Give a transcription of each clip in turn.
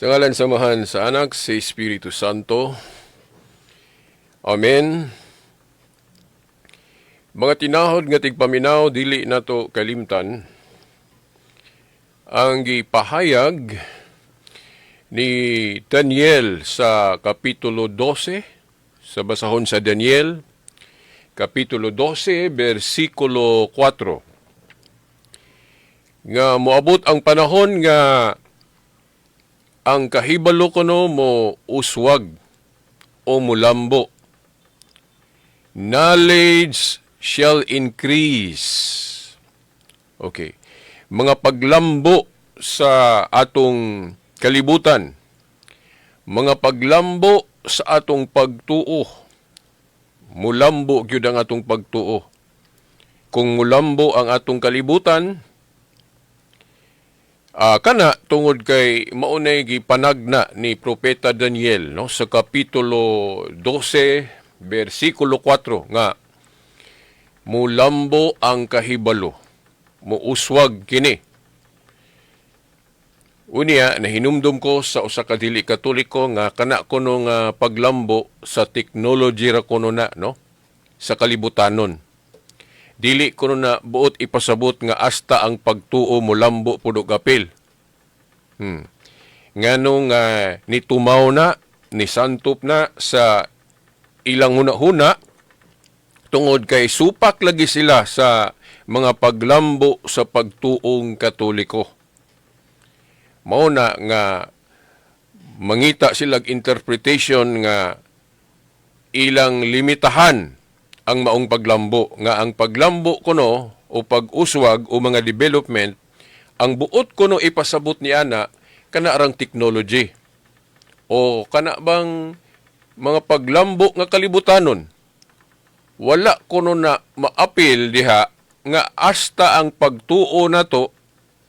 Sa ngalan sa Amahan, sa Anak, sa Espiritu Santo. Amen. Mga tinahod nga tigpaminaw, dili nato kalimtan ang gipahayag ni Daniel sa Kapitulo 12, sa basahon sa Daniel, Kapitulo 12, versikulo 4, nga moabot ang panahon nga ang kahibalo kuno mo uswag o mulambo. Knowledge shall increase. Okay. Mga paglambo sa atong kalibutan. Mga paglambo sa atong pagtuo. Mulambo gyud ang atong pagtuo. Kung mulambo ang atong kalibutan, kana tungod kay maunay gipanagna ni Propeta Daniel, no, sa Kapitulo 12 versikulo 4 nga mulambo ang kahibalo, muuswag kini. Unya nahinumdum ko sa usa ka dili Katoliko nga kana kuno nga paglambo sa technology ra kuno na, no, sa kalibutanon. Dili kuno na buot ipasabot nga hasta ang pagtuo molambo pud og apil. Ngano nga nitumaw na, nisantop na sa ilang huna-huna tungod kay supak lagi sila sa mga paglambo sa pagtuong Katoliko. Mao na nga mangita silag interpretation nga ilang limitahan ang maong paglambo, nga ang paglambo kuno o pag-uswag o mga development, ang buot kuno ipasabot ni ana kana rang technology o kana bang mga paglambo nga kalibutanon. Wala kuno na maapil diha nga hasta ang pagtuo nato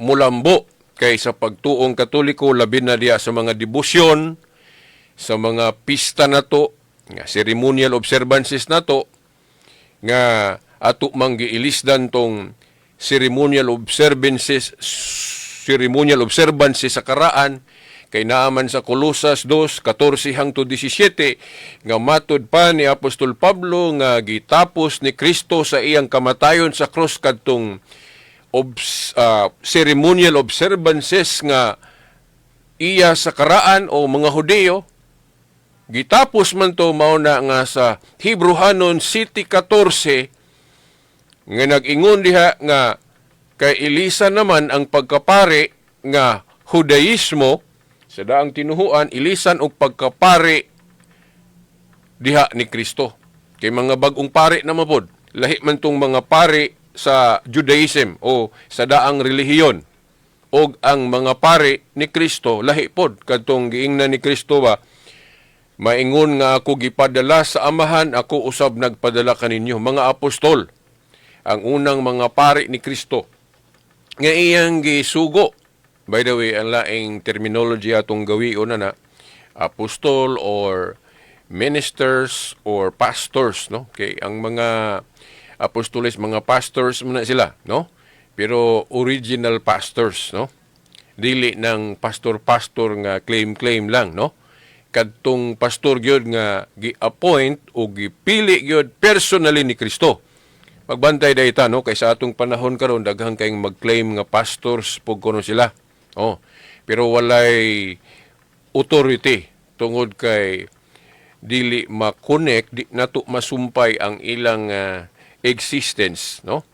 mulambo, kay sa pagtuong Katoliko, labi na diha sa mga debosyon, sa mga pista nato nga ceremonial observances nato, nga ato mang giilisdan tong ceremonial observances sa karaan, kay naaman sa Kolosas 2:14 hangtod 17 nga matud pa ni Apostol Pablo nga gitapos ni Kristo sa iyang kamatayon sa krus kadtong ceremonial observances nga iya sa karaan o mga Hudiyo. Gitapos man to. Mao na nga sa Hebrehanon 7:14 nga nag-ingon diha nga kay ilisan naman ang pagkapari nga Hudaismo sa daang tinuhuan, ilisan og pagkapari diha ni Kristo, kay mga bag-ong pari na mapod, lahi man tong mga pari sa Judaism o sa daang relihiyon og ang mga pari ni Kristo lahi pod. Kadtong giingnan ni Kristo ba, "Maingon nga ako gipadala sa Amahan, ako usab nagpadala kaninyo," mga apostol, ang unang mga pari ni Kristo nga iyang gisugo. By the way, ang laing terminology atong gawion na na apostol or ministers or pastors, no? Kay ang mga apostoles, mga pastors man na sila, no? Pero original pastors, no? Dili ng pastor-pastor nga claim-claim lang, no? Kadtong pastor gyud nga gi-appoint o gipili gyud personally ni Kristo. Pagbantay dayta, no, kay sa atong panahon karon daghan kayong mag-claim nga pastors pug kuno sila. Oh, pero walay authority tungod kay dili ma-connect, di nato masumpay ang ilang existence, no,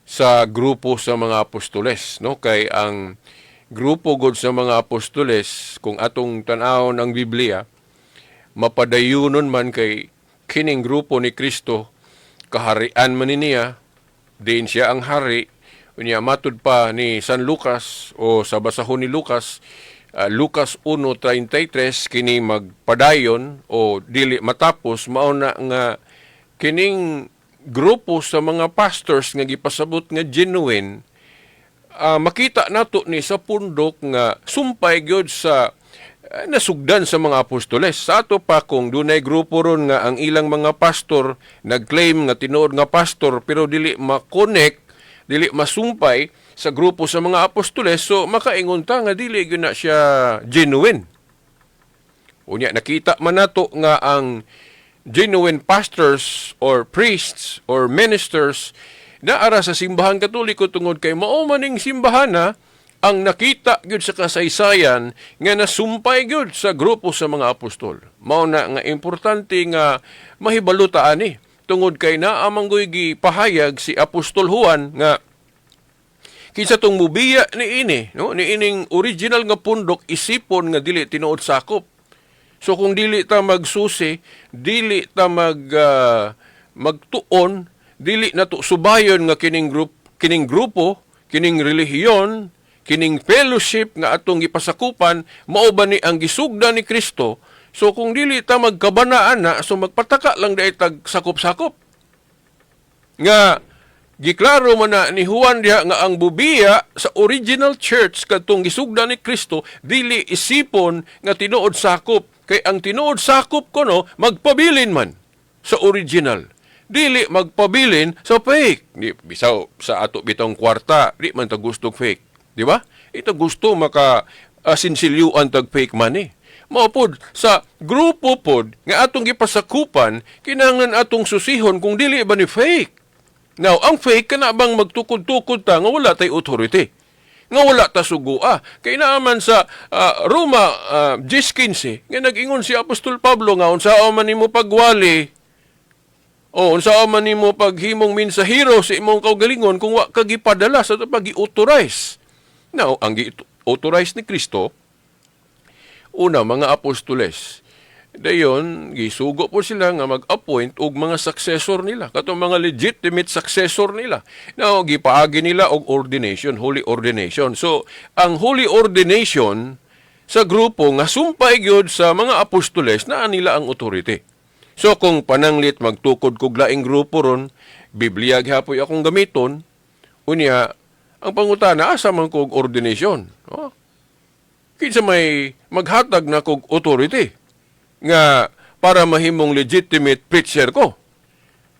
sa grupo sa mga apostoles, no? Kay ang grupo god sa mga apostoles, kung atong tan-awon ang Biblia, mapadayunon man kay kining grupo ni Kristo, kaharian man ni niya, din siya ang hari. Unya matud pa ni San Lucas o sa basahon ni Lucas, Lucas 1:33, kini magpadayon o dili matapos. Mao na nga kining grupo sa mga pastors nga gipasabot nga genuine, makita nato ni sa pundok nga sumpay gyud sa nasugdan sa mga apostoles. Sa ato pa, kung dunay grupo ron nga ang ilang mga pastor nag-claim nga tinuod nga pastor pero dili ma-connect, dili masumpay sa grupo sa mga apostoles, so makaingon ta nga dili gyud na siya genuine. Unya nakita man nato nga ang genuine pastors or priests or ministers naara sa Simbahan Katoliko tungod kay mao maning simbahan na ang nakita gyud sa kasaysayan nga nasumpay gyud sa grupo sa mga apostol. Mao na nga importante nga mahibaluta ani tungod kay naa man goy gipahayag si Apostol Juan nga kinsa tong mubiya ni ini, no, ni ining original nga pundok, isipon nga dili tinuod sakop. So kung dili ta magsusi, dili ta magtuon, dili nato subayon nga kining group, kining grupo, kining relihiyon, kining fellowship nga atong gipasakupan mao ba ni ang gisugda ni Kristo. So kung dili ta magkabanaan na, so magpataka lang diay tag sakop-sakop. Nga giklaro man na ni Juan diha nga ang bubiya sa original church, kadtong gisugda ni Kristo, dili isipon nga tinuod sakop, kay ang tinuod sakop kono magpabilin man sa original, dili magpabilin sa fake. Di bisaw sa ato bitong kwarta, di man ta gustong fake, di ba? Ito gusto maka sinsilyuan tag fake money. Mao pod sa grupo pod nga atong gipasakupan, kinahanglan atong susihon kung dili ba ni fake. Now, ang fake, kana bang magtukod-tukod ta nga wala tay authority? Nga wala ta sugua. Kay naaman sa Roma 10:15 nga nag-ingon si Apostol Pablo nga unsa man nimo pagwali o unsa man nimo paghimong mensahero sa imong kaugalingon kung wa ka gipadala sa pag-authorize. Now, ang gi-authorize ni Kristo una, mga apostoles. Dayon, gisugo po sila nga mag-appoint og mga successor nila, katong mga legitimate successor nila. Now, gipaagi nila og ordination, holy ordination. So, ang holy ordination sa grupo nga sumpay gyud sa mga apostoles, naa nila ang authority. So, kung pananglit magtukod kog laing grupo ron, Biblia gihapoy akong gamiton, unya, ang pangutana, asa man kog ordination? Oh. Kinsa may maghatag na kog authority nga para mahimong legitimate preacher ko?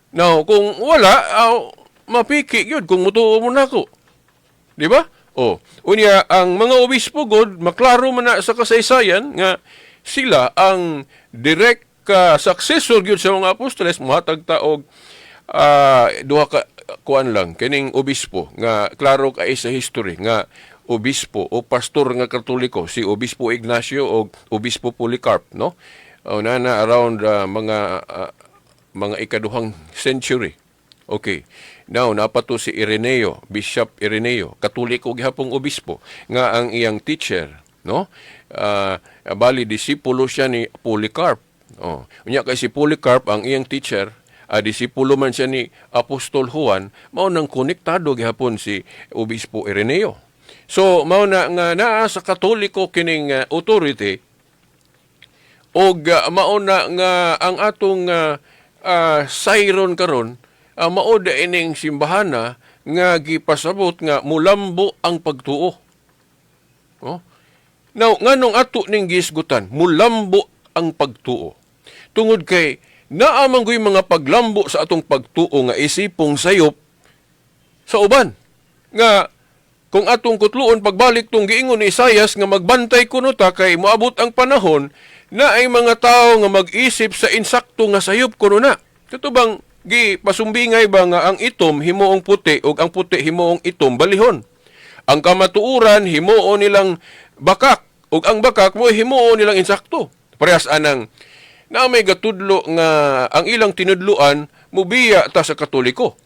Now, kung wala, aw, mapiki yun kung mutuo mo nako. Di ba? Oh, unya ang mga obispo god, maklaro man na sa kasaysayan nga sila ang direct successor gyud sa mga apostoles. Muhatag ta og duha ka kuan lang kining obispo nga klaro kay sa history nga obispo o pastor nga Katoliko, si Obispo Ignacio o Obispo Polycarp, no? O na na around mga ikaduhang century. Okay. Now, napato si Ireneo, Bishop Ireneo, Katoliko gihapong obispo, nga ang iyang teacher, no? Bali disipulo siya ni Polycarp. Oh. Unya kay si Polycarp ang iyang teacher, disipulo man siya ni Apostol Juan, mao nang konektado gihapon si Obispo Ireneo. So, mao na nga naa sa Katoliko kining authority og mao na nga ang atong sayron karon, mao da ining simbahana nga gipasabot nga mulambo ang pagtuo. Oh. Now, nganong ato ning gisgutan, mulambo ang pagtuo? Tungod kay naa man goy mga paglambo sa atong pagtuo nga isipong sayop sa uban. Nga kung atong kutluon pagbalik tong giingon ni Isayas nga magbantay kuno ta kay moabot ang panahon na ay mga tao nga mag-isip sa insakto nga sayop kuno na. Kato bang gi pasumbingay ba nga ang itom himuong puti ug ang puti himuong itom, balihon. Ang kamatuoran himuon nilang bakak ug ang bakak mo himuon nilang insakto. Parehas anang na may gatudlo nga ang ilang tinudluan mubiya ta sa Katoliko.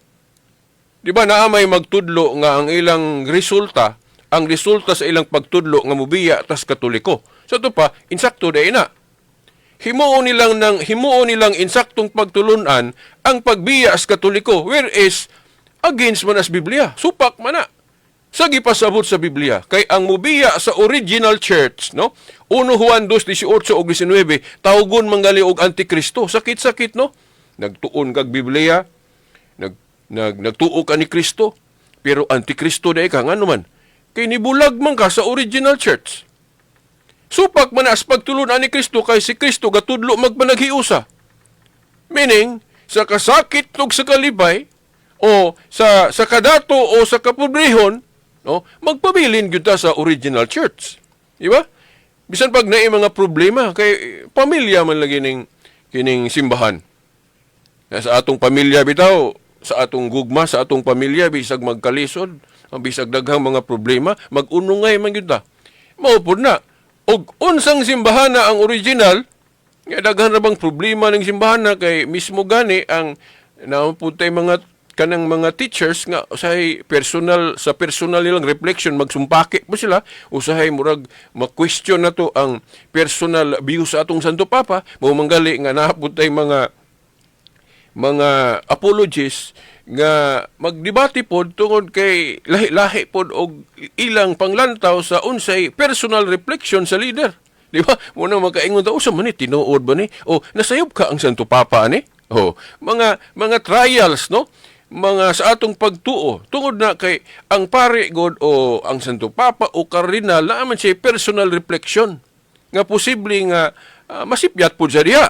Di ba naa may magtudlo nga ang ilang resulta, ang resulta sa ilang pagtudlo nga mubiya tas Katoliko? Sa to pa, insakto dai na. Himuon nilang insaktong pagtulunan ang pagbiya sa Katoliko, whereas against man as Biblia, supak man na sa gipasabot sa Biblia, kay ang mubiya sa original church, no, 1 Juan 2:18 ug 19, tawgon mangali og antikristo. Sakit-sakit, no? Nagtuon kag Biblia, nag nag nagtuo ka ni Kristo, pero antikristo dai ka. Ngano man? Kay nibulag man ka sa original church. Supak man as pagtulunan ni Kristo, kay si Kristo gatudlo magpanaghiusa, meaning sa kasakit ug sa kalipay o sa kadato o sa kapobrehon. no? Magpabilin gyud ta sa original church. Di ba? Bisan pag naay mga problema kay pamilya man lagi ning kining simbahan. Na sa atong pamilya bitaw, sa atong gugma, sa atong pamilya, bisag magkalisod, ang bisag daghang mga problema, mag-unungay man gyud ta. Mao pud na. Og unsang simbahan na ang original, nga daghan ra bang problema ng simbahan na kay mismo gani ang naa pud tay mga kanang mga teachers nga usahay personal, sa personal nilang reflection magsumpaki po sila, usahay murag ma-question na to ang personal view sa atong Santo Papa. Mao manggali nga naa pud tay mga apologists nga magdebate pod tungod kay lahi-lahi pod og ilang panglantaw sa unsay personal reflection sa leader. Di ba? Muna makaingon ta, usa man ni, tinuod ba ni? O nasayop ka ang Santo Papa ani? O mga trials, no? Mga sa atong pagtuo tungod na kay ang pare god o ang Santo Papa o kardinal naa man siya personal reflection nga posible nga masipyat po siya diha.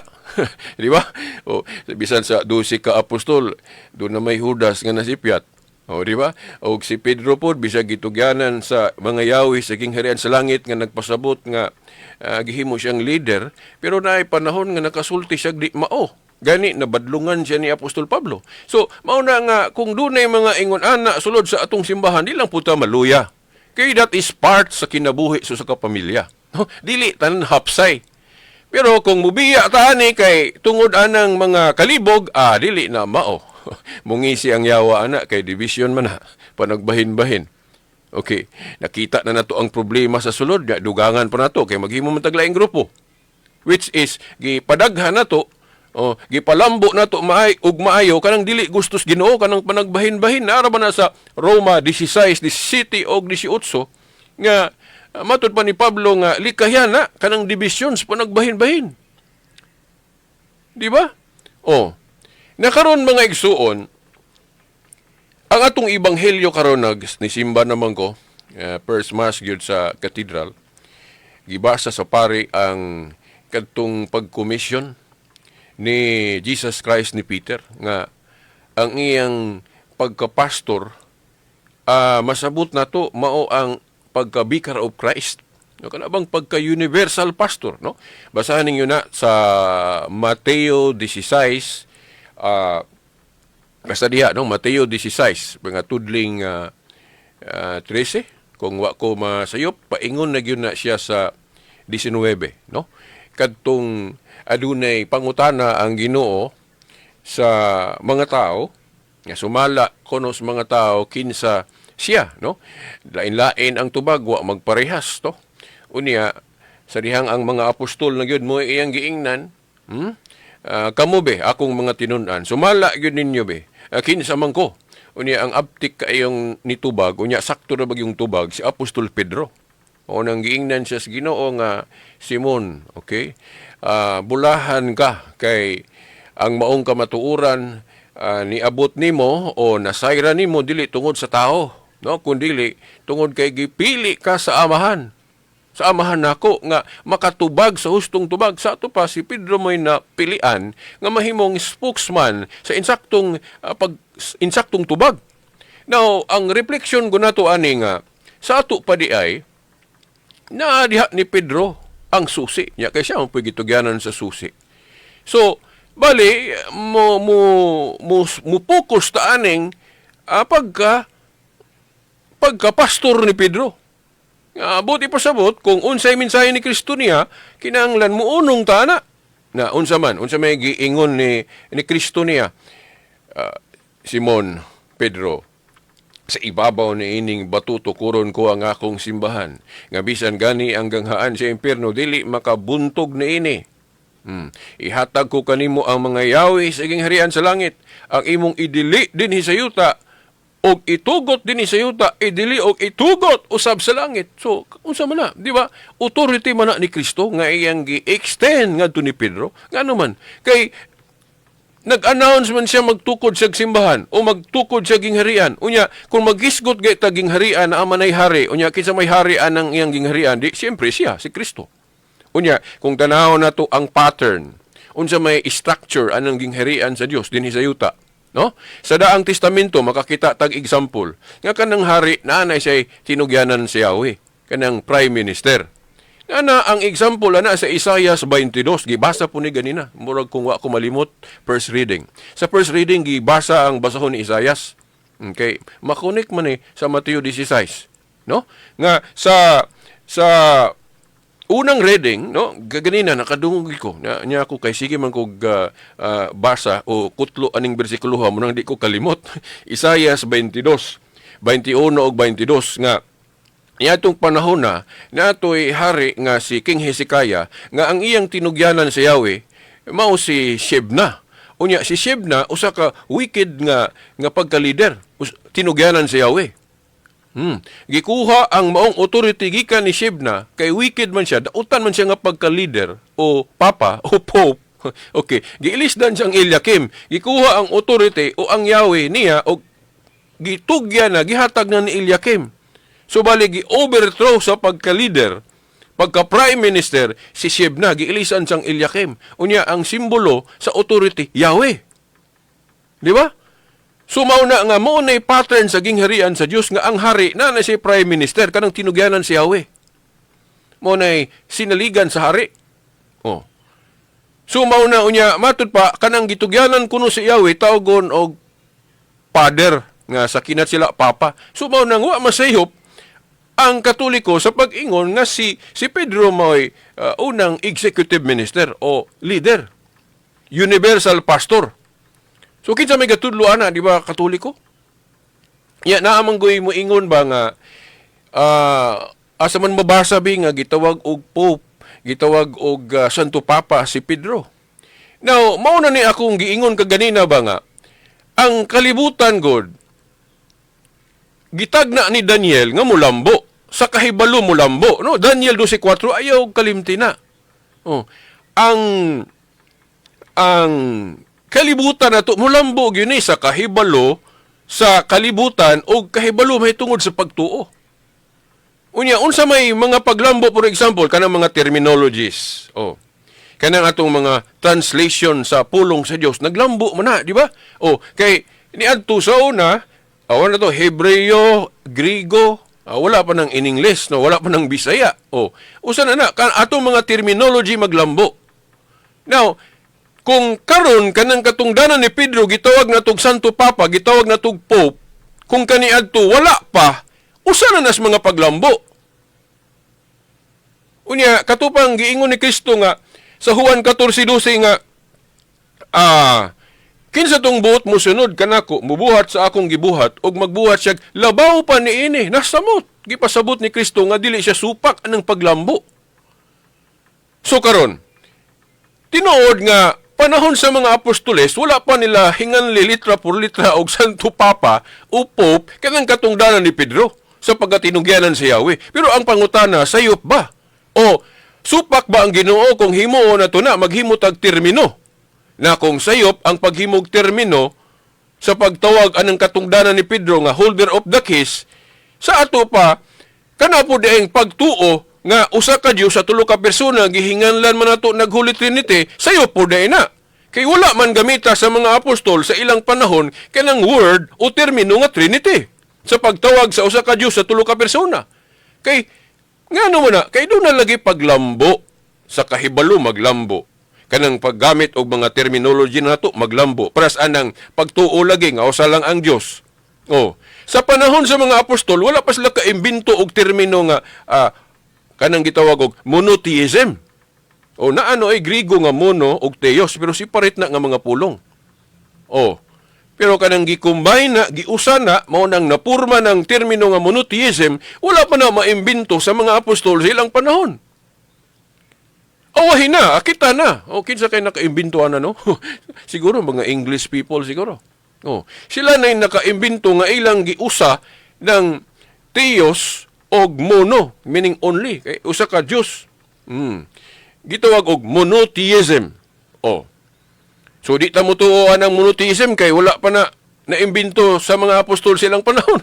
Di ba? O, bisan sa 12 ka apostol, doon na may Judas nga nasipyat. O, di ba? O si Pedro po, bisag gitugyanan sa mga yawi sa gingharian sa langit nga nagpasabot nga gihimo siyang leader, pero naay panahon nga nakasulti siya di mao. Gani nabadlungan siya ni Apostol Pablo. So, mao na nga kung dunay mga ingon ana sulod sa atong simbahan, di lang pud ta maluya. Kay that is part sa kinabuhi sa kapamilya. No? Dili tanan hapsay. Pero kung mubiya ta ani kay tungod anang mga kalibog, dili na mao. Mungisi ang yawa ana kay division man na, panagbahin-bahin. Okay, nakita na nato ang problema sa sulod, ya, dugangan pa nato kay maghimo man tag laing grupo. Which is gipadaghan nato o gipalambo nato maay ug maayo kanang dili gustos Ginoo, kanang panagbahin-bahin. Naa ba na sa Roma 16, 17 og 18 nga matud pa ni Pablo nga likayan na kanang divisions, panagbahin-bahin. Di ba? Oh. Nakaron, mga igsuon, ang atong ebanghelyo karon, nag nisimba naman ko, first mass gyud sa cathedral. Gibasa sa pari ang kadtong pag-commission ni Jesus Christ ni Peter nga ang iyang pagkapastor, masabot nato mao ang pagka-vicar of Christ. No, kana bang pagka-universal pastor, no? Basahan ninyo na sa Mateo 16, basta diha, no? Mateo 16, mga tudling 13, kung wa ko masayop, paingon na gyud na siya sa 19, no? Kadtong adunay pangutana ang Ginoo sa mga tao nga sumala kuno sa mga tao kinsa siya, no? Lain-lain ang tubag, wa magparehas to. Unya sa dihang ang mga apostol na gyud mo iyang giingnan, "Kamo be, akong mga tinun-an, sumala gyud ninyo be, kinsa man ko?" Unya ang abtik kayong nitubag, unya sakto ra yung tubag si Apostol Pedro. O nang giingnan siya sa Ginoo nga, "Simon, okay? Bulahan ka kay ang maong kamatuoran niabot nimo o nasayra nimo dili tungod sa tao, no? Kundili tungod kay gipili ka sa Amahan. Sa Amahan nako nga makatubag sa hustong tubag." Sa ato pa si Pedro mo'y napilian nga mahimong spokesman sa insaktong pag insaktong tubag. Now, ang reflection ko nato ani nga sa ato pa di ay na diha ni Pedro ang susi niya kay siya ang gitugyanan sa susi. So, bali mo focus ta aning pagka pagka pastor ni Pedro. Nga buti pasabot kung unsay mensahe ni Kristo niya, kinahanglan mo unong ta na. Na unsa man, unsa may giingon ni Kristo niya? "Simon Pedro, sa ibabaw ni ining bato tukuron ko ang akong simbahan. Nga bisan gani ang ganghaan sa impierno dili makabuntog niini. Ihatag ko kanimo ang mga yawi sa gingharian sa langit. Ang imong idili dinhi sa yuta og itugot dinhi sa yuta, idili og itugot usab sa langit." So, unsa man na, di ba? Authority man na ni Kristo nga iyang gi-extend ngadto ni Pedro. Ngano man? Kay nag-announce man siya magtukod sa simbahan o magtukod sa gingharian. Unya, kung maghisgot gay ta gingharian na manay hari, unya kinsa may hari anang iyang gingharian, di siyempre siya, si Kristo. Unya, kung tanaw nato ang pattern, unsa may structure anang gingharian sa Dios dinhi sa yuta. No? Sa Daang Testamento makakita tag example nga kanang hari naa na siya tinugyanan si Yahweh, kanang prime minister. Nga na ang example ana sa Isaiah 22, gibasa po ni ganina. Murag kung wa ko malimot, first reading. Sa first reading gibasa ang basahon ni Isaiah. Okay, makonek man eh sa Mateo 16, no? Nga sa unang reading, no, gaganina nakadungog ko na niya ako kay sige man kog basa o kutlo aning bersikulo mo nang di ko kalimot. Isaiah 22, 21 ug 22 nga niadtong panahon na naatoy hari nga si King Hezekiah nga ang iyang tinugyanan sa Yahweh mao si Shebna. Unya si Shebna usa ka wicked nga pagka-leader, tinugyanan sa Yahweh. Gikuha ang maong authority gikan ni Shebna kay wicked man siya, dautan man siya nga pagka-leader o papa o pope. Okay, giilisdan siyang Eliakim. Gikuha ang authority o ang Yahweh niya o gitugya na, gihatag na ni Eliakim. So bali gi-overthrow sa pagka-leader, pagka prime minister si Shebna, giilisan siyang Eliakim. Unya ang simbolo sa authority Yahweh. Di ba? So mao na nga mao na pattern sa gingharian sa Dios nga ang hari na na si prime minister kanang tinugyanan si Yahweh. Mao na sinaligan sa hari. Oh. So mao na unya matud pa kanang gitugyanan kuno si Yahweh tawgon og father nga sa kinat sila papa. So mao nang wa masayop ang Katoliko sa pag-ingon nga si Pedro mo'y unang executive minister o leader. Universal pastor. So kinsa may gatudlo ana, di ba Katoliko? Ya naa man goy mo ingon ba nga asa man mabasa bi nga gitawag og pope, gitawag og Santo Papa si Pedro. Now, mao na ni akong giingon kaganina ba nga ang kalibutan god gitagna ni Daniel nga mulambo sa kahibalo mulambo, no? Daniel 12:4, ayaw kalimti na. Oh, ang kalibutan nato mulambo gyud ni sa kahibalo sa kalibutan o kahibalo mahitungod sa pagtuo. Unya unsa may mga paglambo? For example, kanang mga terminologies, oh, kanang atong mga translation sa pulong sa Dios naglambo man na, di ba? Oh, kay niadto sa una awan na to Hebreo, Griego, wala pa ng in English, no? Wala pa ng Bisaya. Oh, usa na na kan atong mga terminology maglambo. Now, kung karon kanang katungdanan ni Pedro gitawag na tog Santo Papa, gitawag na tog Pope, kung kaniadto wala pa, usa na nas mga paglambo. Unya, katupang giingon ni Kristo nga sa Juan 14:12 nga kinsa tong buot mosunod kanako, mubuhat sa akong gibuhat ug magbuhat siya labaw pa niini. Nasamot gipasabot ni Kristo nga dili siya supak anang paglambo. So karon, tinuod nga panahon sa mga apostoles wala pa nila hinganli litra por litra og Santo Papa o Pope kanang katungdanan ni Pedro sa pagkatinugyanan sa Yahweh. Pero ang pangutana, sayop ba? O supak ba ang Ginoo kung himuon na to na maghimo tag termino? Na kung sayop ang paghimog termino sa pagtawag anang katungdanan ni Pedro nga holder of the keys, sa ato pa kana po dieng pagtuo nga usa ka Dios sa tulo ka persona, gihinganlan man nato nag Holy Trinity, sayo po diay na. Kay wala man gamita sa mga apostol sa ilang panahon kanang word o termino nga Trinity sa pagtawag sa usa ka Dios sa tulo ka persona. Kay ngano man na? Kay doon na lagi paglambo sa kahibalo maglambo. Kanang paggamit og mga terminology nato maglambo. Para sa anang pagtuo lagi nga usa lang ang Dios. Oh, sa panahon sa mga apostol wala pa sila kaimbento og termino nga kanang gitawag og monotheism. O naano ay Grigo nga mono og theos, pero separate na nga mga pulong. Oh. Pero kanang gi-combine na, giusa na, mao nang napurma ng termino nga monotheism, wala pa na maimbento sa mga apostol sa ilang panahon. Awahin na, kita na. O kinsa kay nakaimbento ana, no? Siguro mga English people siguro. Oh, sila na yung nakaimbento nga ilang giusa ng theos og mono, meaning only, kay usa ka Dios. Gitawag og monotheism. Oh. So di ta mo tuoan ang monotheism kay wala pa na naimbento sa mga apostol silang panahon.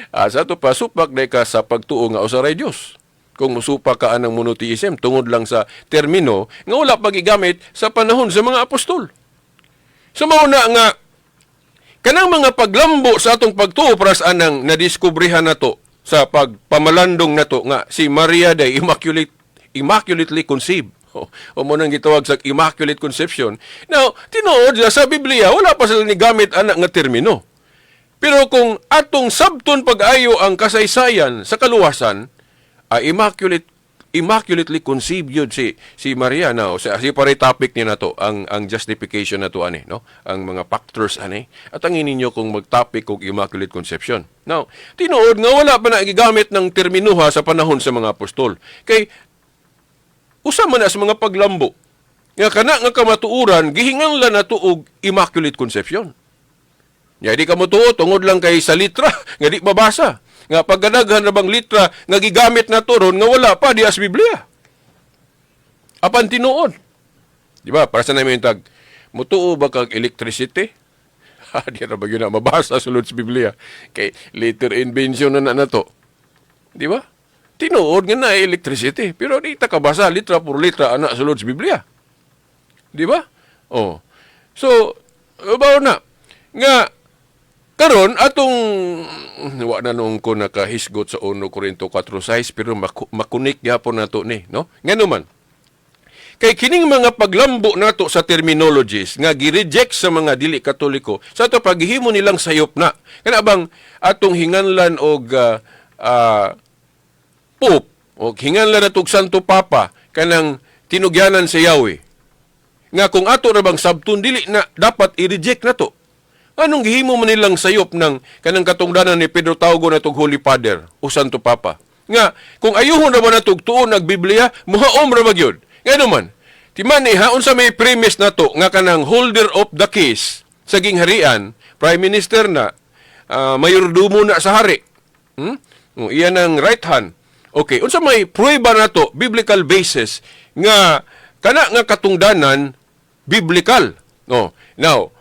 Sa ato pa, supak day ka sa pagtuo nga usa ray Dios. Kung musupak ka anang monotheism tungod lang sa termino nga wala pa gigamit sa panahon sa mga apostol. So mao na nga Kanang mga paglambo sa atong pagtuo para sa anang nadiskubrihan nato sa pagpamalandong nato nga si Maria day immaculately conceived. O mao nang gitawag sa Immaculate Conception. Now, tinuod sa Biblia, wala pa sila ni gamit ana nga termino. Pero kung atong sabton pag-ayo ang kasaysayan sa kaluwasan, immaculately conceived yun si Maria. Now, si pare topic ni nato ang justification nato ani, no, ang mga factors ani, at ang ninyo kung mag-topic og Immaculate Conception. Now, tinuod nga wala pa na gigamit ng terminuha sa panahon sa mga apostol, kay usa man na sa mga paglambo nga kana nga kamatuoran gihinganlan nato og Immaculate Conception. Nya di ka motuo tungod lang kay sa litra nga di mabasa. Nga paggadaghan na bang litra nga gigamit na to ron nga wala pa di as Biblia. Apan tinuod. Di ba? Para sa namin tag mutuo ba kag electricity? Di ra ba gyud na mabasa sulod sa Biblia? Kay later invention na na nato. Di ba? Tinuod nga na electricity, pero di ta kabasa litra por litra ana sulod sa Biblia. Di ba? Oh. So, bawo na nga karon atong wa na noong ko nakahisgot sa 1 Corinto 4:6, pero makunik gyapon nato ni, no? Ngano man kay kining mga paglambo nato sa terminologies nga gi-reject sa mga dili Katoliko sa ato paghihimo nilang sayop na kana bang atong hinganlan og Pope o hinganlan natog Santo Papa, kanang tinugyanan sa Yahweh, nga kung ato ra bang sabton, dili na dapat i-reject nato. Anong gihimo man nilang sayop ng kanang katungdanan ni Pedro, tawgon natog Holy Father o Santo Papa? Nga kung ayuhon na ba natog tuon nag Biblia, muhaom ra ba gyud? Ngano man? Timani ha, unsa may premise nato nga kanang holder of the keys sa gingharian, prime minister na, mayordomo na sa hari. Oh, iyan ang right hand. Okay, unsa may prueba nato, biblical basis nga kana nga katungdanan biblical? No. Now,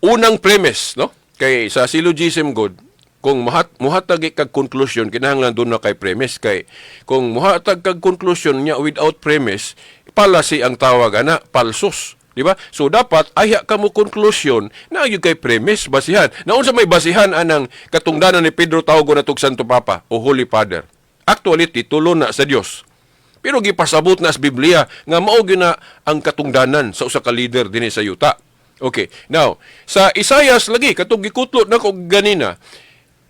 unang premise, no? Kay sa syllogism god, kung muhatag kag conclusion, kinahanglan duna kay premise, kay kung muhatag kag conclusion niya without premise, fallacy ang tawag ana, palsus. Di ba? So dapat ayha ka mo conclusion na gyud kay premise, basihan. Na unsa may basihan anang katungdanan ni Pedro, tawgon natog Santo Papa o Holy Father? Actually, titulo na sa Dios. Pero gipasabot na sa Biblia nga mao gyud na ang katungdanan sa usa ka leader dinhi sa yuta. Okay. Now, sa Isaias lagi, katong gikutlo na ko ganina,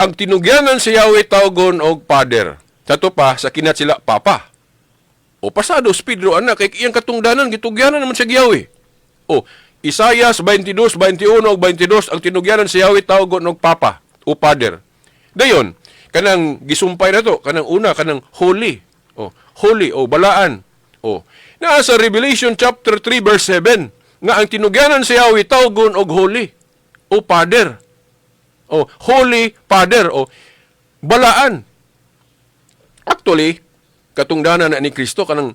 ang tinugyanan sa Yahweh tawgon og Father. Sa to pa sa kinat sila Papa. O pasado si Pedro anak kay iyang katungdanan gitugyanan naman siya Yahweh. O Isaias 22, 21 ug 22, ang tinugyanan sa Yahweh tawgon og Papa o Father. Dayon, kanang gisumpay na to, kanang una, kanang holy. O, holy o balaan. O, naa sa Revelation chapter 3 verse 7 nga ang tinugyanan sa Yahweh tawgon og holy o Father. O Holy Father o balaan. Actually, katungdanan na ni Kristo kanang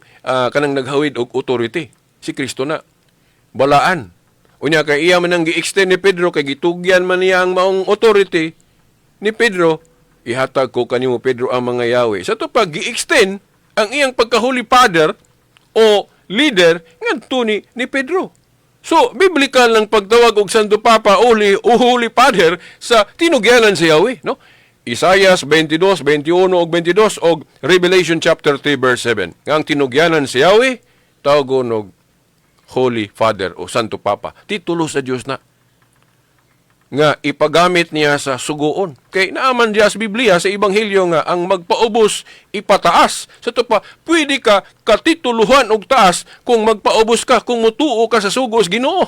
naghawid og authority. Si Kristo na balaan. Unya kay iya man ang gi-extend ni Pedro, kay gitugyan man niya ang maong authority ni Pedro, "Ihatag ko kanimo, Pedro, ang mga yawi." Sa to pag gi-extend ang iyang pagka-Holy Father o leader ngadto ni Pedro. So, biblical ng pagtawag og Santo Papa o Holy Father sa tinugyanan sa Yahweh, no? Isaias 22, 21 ug 22 og Revelation chapter 3 verse 7. Nga ang tinugyanan sa Yahweh tawgon og Holy Father o Santo Papa. Titulo sa Dios na nga ipagamit niya sa sugoon. Kay naaman diya sa Biblia, sa Ebanghelyo, nga ang magpaubos ipataas. Sa to pa, pwede ka katituluhan og taas kung magpaubos ka, kung mutuo ka sa sugos Ginoo.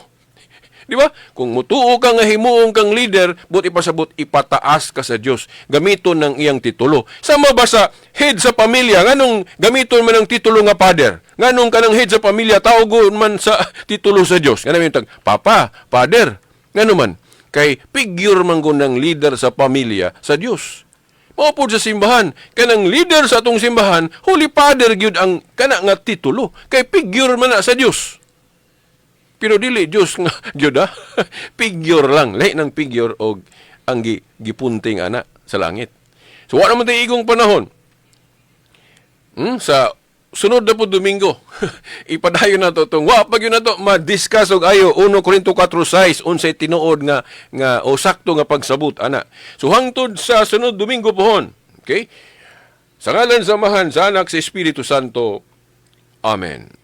Di ba? Kung mutuo ka nga himuong kang leader, but ipasabot ipataas ka sa Dios. Gamiton ng iyang titulo. Sama ba sa head sa pamilya, nganong gamiton man ang titulo nga father? Nganong kanang head sa pamilya tawgon man sa titulo sa Dios? Ngano yung tag papa, father? Ngano man? Kay figure man gud ng leader sa pamilya sa Dios. Mao pod sa simbahan, kanang leader sa atong simbahan, Holy Father gyud ang kana nga titulo. Kay figure man na sa Dios. Pero dili Dios nga gyud ah. Figure lang, lahi ng figure og ang gipunting ana sa langit. So wa naman tay igong panahon. Sa Sunod na po Domingo, ipadayon na to tong wa pag yun na to ma-discuss og ayo 1 Corinto 4:6, unsay tinuod nga o sakto nga pagsabot ana. So hangtod sa sunod Domingo pohon. Okay? Sa ngalan sa Amahan, sa Anak, sa Espiritu Santo. Amen.